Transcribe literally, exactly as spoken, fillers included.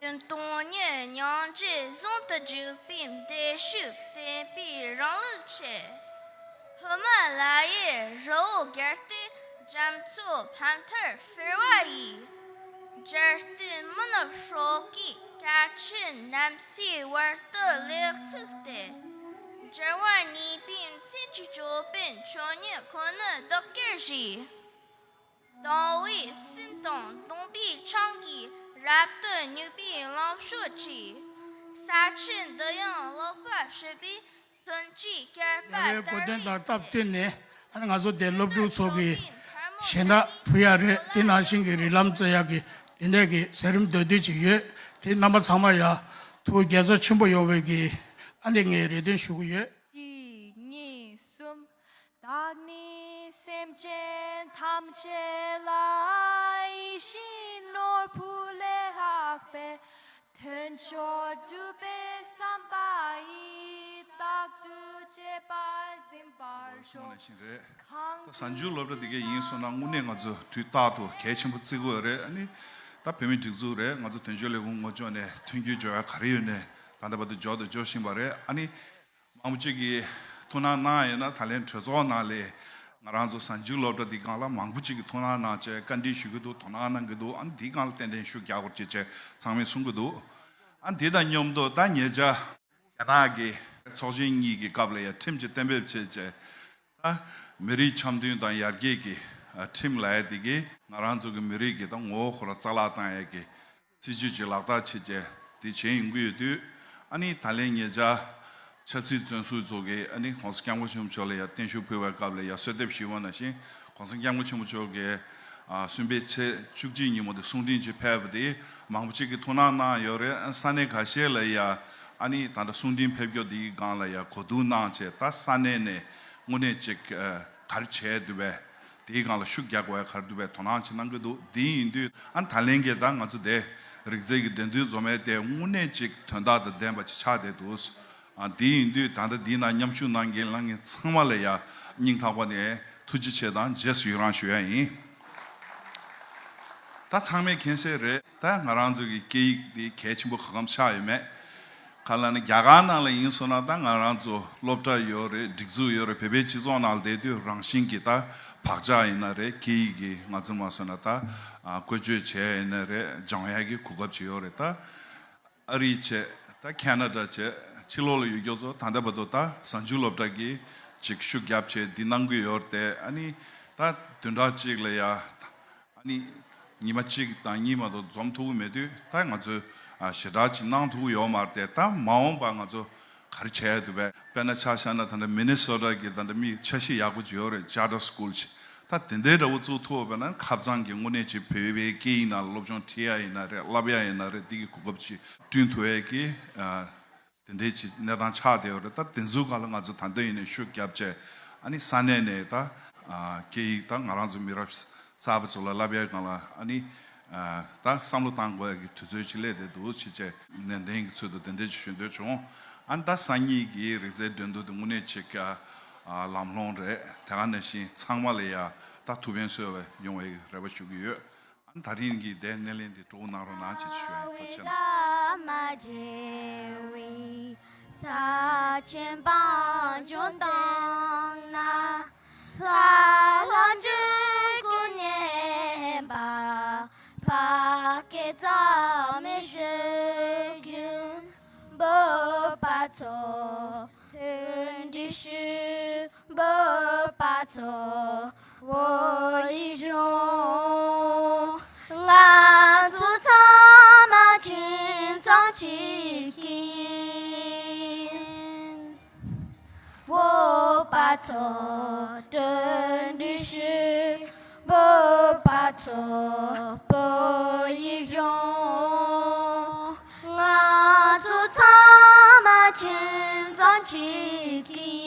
བདུན་སྟོང་ཉིད་སྙིང་རྗེ་ཟུང་དུ་འཇུག་པའི་བདེ་གཤེགས་བསྟན་པའི་རིང་ལུགས་ཆེ། ཧི་མ་ལ་ཡའི་རི་བོ་བརྒལ་ཏེ་རྒྱ་མཚོ་ཕ་མཐར་སྤེལ་བ་ཡིས། འཇར་བསྟན་མི་ནུབ་སྲོག་གི་སྐད་ཆེན་གནམ་སའི་བར་དུ་ལེགས་ཚིག་སྟེ། འགྱུར་བ་ཉིད་པའི་མཚན་གྱི་ཅོད་པན་ཆོས་ཉིད་ཁོ་ནར་བདག་གིར་བཞེས། དང་བའི་སེམས་དང་སྡོམ་པའི་ཆང་གིས་རབ་ཏུ་མྱུག་པའི་ལམ་ཤོད་ཅིག། ས་ཆེན་འདི་ཡང་ལག་པ་བཤུས་པའི་མཚོན་གྱི་སྐྱར་པ་ལྟར་རེད། ལས་གོ་དོན་དང་སྟབས་བསྟུན་ནས་ཨ་ནི་ང་ཚོ་དེ་སློབ་ཕྲུག་ཚོ་གི་ཞལ་ནག་ཕུལ་ཡག་རེད། དེ་ནང་བཞིན་གྱི་རིགས་ལམ་རྩོད་ཡག་གི་དེ་འདྲས་ཀྱི་མཛད་རིམ་མདོར་བསྡུས་ཅིག་ཡོད། དེ་རྣམ་པ་ཚང་མ་ཡ་ཐུགས་དགྱེས་ཚོར་ཆེན་པོ་ཡོང་བའི་གི་ཨ་ནི་ངས་རེ་འདུན་ཞུ་གི་ཡོད། གཅིག་གཉིས་གསུམ། བདག་ནི་སེམས་ཅན་ཐམས་ཅད་ལ། ཡིད་བཞིན་ནོར་བུ་ལས་ལྷག་པའི། དོན་མཆོག་སྒྲུབ་པའི་བསམ་པ་ཡིས། རྟག་ཏུ་གཅེས་པར་འཛིན་པར་ཤོག། གང་ད་གཟའ་མཇུག་སློབ་གྲྭ་དེ་ག་ཡིན་སོང་ན་དངོས་གནས་ང་ཚོ་དུས་རྟག་ཏུ་གལ་ཆེན་པོ་བརྩི་དགོས་རེད། ཨ་ནི་ད་བོད་མིའི་སྒྲིག་འཛུགས་རེད། ང་ཚོ་དོན་གཅོད་ལས་ཁུངས་ངོས་ཕྱོགས་ནས་མཐུན་འགྱུར་སྦྱོར་ཡག་ག་རེ་ཡོད་ནས་ད་ལྟ་བར་དུ་སྦྱོར་དང་སྦྱོར་བཞིན་པ་རེད། ཨ་ནི། མང་པོ་ཅིག་གིས་ཐུགས་སྣང་གནང་ཡོད་ན། ད་ལན་གྲོས་ཚོགས་ནང་ལ་ང་རང་ཚོ་གཟའ་མཇུག་སློབ་གྲྭ་འདི་སྒང་ལ་མང་པོ་ཅིག་གིས་ཐུགས་སྣང་གནང་བྱས་བཀའ་འདྲི་ཞུ་གི་འདུག། དོ་སྣང་གནང་གི་འདུག། ཨ་ནི་འདི་སྒང་ལ་ཏན་ཏན་ཤུགས་རྒྱག་དགོས་ཅེས་བྱས་ཚང་མས་གསུང་གི་འདུག། ཨ་ནི་འདི་དང་མཉམ་དུ་ད་ཉེ་ཆར་རྒྱ་ནག་གི་ཚོགས་ཆེན་གཉིས་ཀྱི་སྐབས་ལ་ཡང་ཁྲིམས་ཀྱི་གཏན་འབེབས་བྱས་བྱས་ད་མི་རིགས་འཆམ་མཐུན་དང་ཡར་རྒྱས་ཀྱི་ཁྲིམས་ལབ་ཡ་དེ་གིས་ང་རང་ཚོ་གི་མི་རིགས་ཀྱི་ད་ངོ་བོ་ཁོ་རང་རྩ་བརླག་བཏང་ཡ་གི་སྲིད་ཇུས་ཀྱི་ལག་བསྟར་བྱེད་བྱས་དེ་བྱས་ཡོང་གི་ཡོད་དུས། ཨ་ནི་ད་ལན་ཉེ་ཆར་ཆབ་སྲིད་བཙོན་ཟུར་ཚོ་གིས་ཨ་ནི་གོང་ས་སྐྱབས་མགོན་ཆེན་པོ་མཆོག་ལ་ཡང་བརྟན་བཞུགས་ཕུལ་བའི་སྐབས་ལ་ཡང་གསོལ་འདེབས་ཞུས་པ་ནང་བཞིན་གོང་ས་སྐྱབས་མགོན་ཆེན་པོ་མཆོག་གིས་ཨ་གསུམ་པའི་ཚེས་བཅུ་གཅིག་ཉིན་མོ་དེ་གསུང་འཕྲིན་ཅིག་ཕེབས་པ་དེ་མང་པོ་ཅིག་གིས་ཐུགས་སྣང་གནང་ཡོད་རེད། ས་གནས་ཁ་ཤས་ལ་ཡང་ཨ་ནི་ད་ལྟ་གསུང་འཕྲིན་ཕེབས་རྒྱུ་དེའི་སྒང་ལ་ཡང་གོ་བསྡུར་གནང་བྱས་ད་ས་གནས་ནས་དངོས་གནས་ཅིག་ག་རེ་བྱས་འདུག་པས། དེའི་སྒང་ལ་ཤུགས་རྒྱག་དགོས་ཡ་ག་རེ་འདུག་པའི་དོ་སྣང་ཅིག་གནང་གི་འདུག། དེ་ཡིན་དུས་ཨ་ད་ལན་གྱི་ད་ང་ཚོ་དེ་རིག་རྩལ་གྱི་འགྲན་བསྡུར་འཛོམས་ཡས་དེ་དངོས་གནས་ཅིག་དོན་དག་དང་ལྡན་པ་ཅིག་ཆགས་བསྡད་འདུག། ཨ་དེ་ཡིན་དུས་ད་ལྟ་འདིའི་ནང་མཉམ་ཞུགས་གནང་མཁན་གནང་མཁན་ཚང་མ་ལ་ཡ་སྙིང་ཐག་པ་ནས་ཐུགས་རྗེ་ཆེ་དང་རྗེས་སུ་ཡི་རང་ཞུ་ཡ་ཡིན། ད་ཚང་མས་མཁྱེན་གསལ་རེད། ད་ང་རང་ཚོ་གི་སྐད་ཡིག་འདི་གལ་ཆེན་པོ་ག་གམ་ཆགས་ཡོད་མེད། ག་ལ་ནི་རྒྱ་གར་ནང་ལ་ཡིན་སོང་ན་ད་ང་རང་ཚོ་སློབ་གྲྭ་ཡོད་རེད། སྒྲིག་འཛུགས་ཡོད་རེད། བོད་པའི་སྤྱི་ཚོགས་ནང་ལ་བསྡད་དུས་རང་བཞིན་གྱི་ད་བག་ཆགས་ཡིན་ན་རེད། སྐད་ཡིག་གི་ང་ཚོ་མ་སོང་ན་ད་ཨ་བཀོལ་སྤྱོད་བྱས་ཡིན་ན་རེད། སྦྱང་ཡག་གི་གོ་སྐབས་ཅིག་ཡོད་རེད། ད་ཨ་རི་བྱས་ད་ཁེ་ན་ཌ་བྱས་ཕྱི་ལོགས་ལ་ཡོད་མཁན་ཚོ་ད་ལྟ་བར་དུ་ད་གཟའ་མཇུག་སློབ་གྲྭ་གི་ཅིག་ཤུགས་རྒྱབ་བྱས་འདི་གནང་གི་ཡོད་རེད་དེ། ཨ་ནི་ད་བདུན་ཕྲག་གཅིག་ལ་ཡ། ཨ་ནི་ཉི་མ་གཅིག་དང་གཉིས་མ་གཏོགས་འཛོམས་ཐུབ་ཀྱི་མེད་དུས་ད་ང་ཚོས་ཨ་ཞེ་དྲག་ཅིག་གནང་ཐུབ་ཀྱི་ཡོད་མ་རེད་དེ། ད་མ་འོངས་པ་ང་ཚོ་ག་རེ་བྱས་ཡ་འདུག་པས། དཔེར་ན་ཆ་བཞག་ན་ད་ལྟ་མི་ནི་སོ་ཊ་གི་ད་ལྟ་མི་འཆར་གཞི་ཡག་པོ་ཅིག་ཡོད་རེད། ཅར་ཊར་སི་ཀུལ་ཅིག། ད་དེ་འདྲའི་འདྲ་བོ་བཙུགས་ཐུབ་པ་ན་ཁ་སང་གི་དངོས་གནས་ཅིག་བོད་པའི་སྐད་ཡིག་ནང་ལ་སློབ་སྦྱོང་ཁྲིད་ཡ་ཡིན་ན་རེད། བསླབ་ཡ་ཡིན་ན་རེད། འདི་གི་གོ་སྐབས་ཅིག་བསྐྲུན་ཐུབ་ཡ་གི་ཨ། དེ་འདྲའི་ཅིག་གནས་སྟངས་ཆགས་བསྡད་ཡོད་རེད། ད་དེ་ཚོའི་སྒང་ལ་ང་ཚོ་ད་ལྟ་ཡིན་ནའི་ཤུགས་རྒྱབ་བྱས། ཨ་ནི་ས་གནས་ནས་ད་ཨ་སྐད་ཡིག་ད་ང་རང་ཚོ་མི་རབས་གསར་པ་ཚོ་ལ་བསླབ་ཡའི་སྒང་ལ་ཨ་ནི་ཨ་ད་བསམ་བློ་བཏང་དགོས་ཡ་གི་དུས་ཚོད་ཅིག་སླེབས་བསྡད་འདུག་ཅེས་བྱས་ནན་ཏན་གྱི་ཚུལ་དུ་དེ་འདྲའི་ཅིག་ཞུ་འདོད་བྱུང་། ཨ་ནི་ད་སང་ཉིན་གྱི་རིག་རྩལ་འགྲན་བསྡུར་དེ་དངོས་གནས་ཅིག་ཨ་ལམ་ལྷོང་རེད། དེ་ག་ནང་བཞིན་ཚང་མ་ལ་ཡ་ད་ཐུགས་ཕན་གསོས་པ་ཡོང་བའི་རེ་བ་ཞུ་གི་ཡོད། ད་རིང་གི་དེ་སྣེ་ལེན་དེ་སྤྲོ་བོ་གནང་རོགས་གནང་ཅེས་ཞུ་ཡ་ཡིན། ཐུགས་རྗེ་ཆེ་གནང་། ལ་མ་བརྗེད་པའི་ས་ཆེན་དཔལ་འབྱོར་བཏང་ན། ལྷ་ལྷ་འཇུག་སྐུ་བརྙེས་པ། འཕགས་སྐྱེས་རྩ་མེད་ཞིག་བརྒྱུད། བོད་པ་ཚོ་མཐུན་སྒྲིལ་ཞུ། བོད་པ་ཚོ་བོད་ཡིག་སྦྱོང་། ང་ཚོ་ཚང་མ་ཁྱིམ་ཚང་གཅིག་ཡིན། བོད་པ་ཚོ་མཐུན་སྒྲིལ་ཞུ། བོད་པ་ཚོ་བོད་ཡིག་སྦྱོང་། ང་ཚོ་ཚང་མ་ཁྱིམ་ཚང་གཅིག་ཡིན།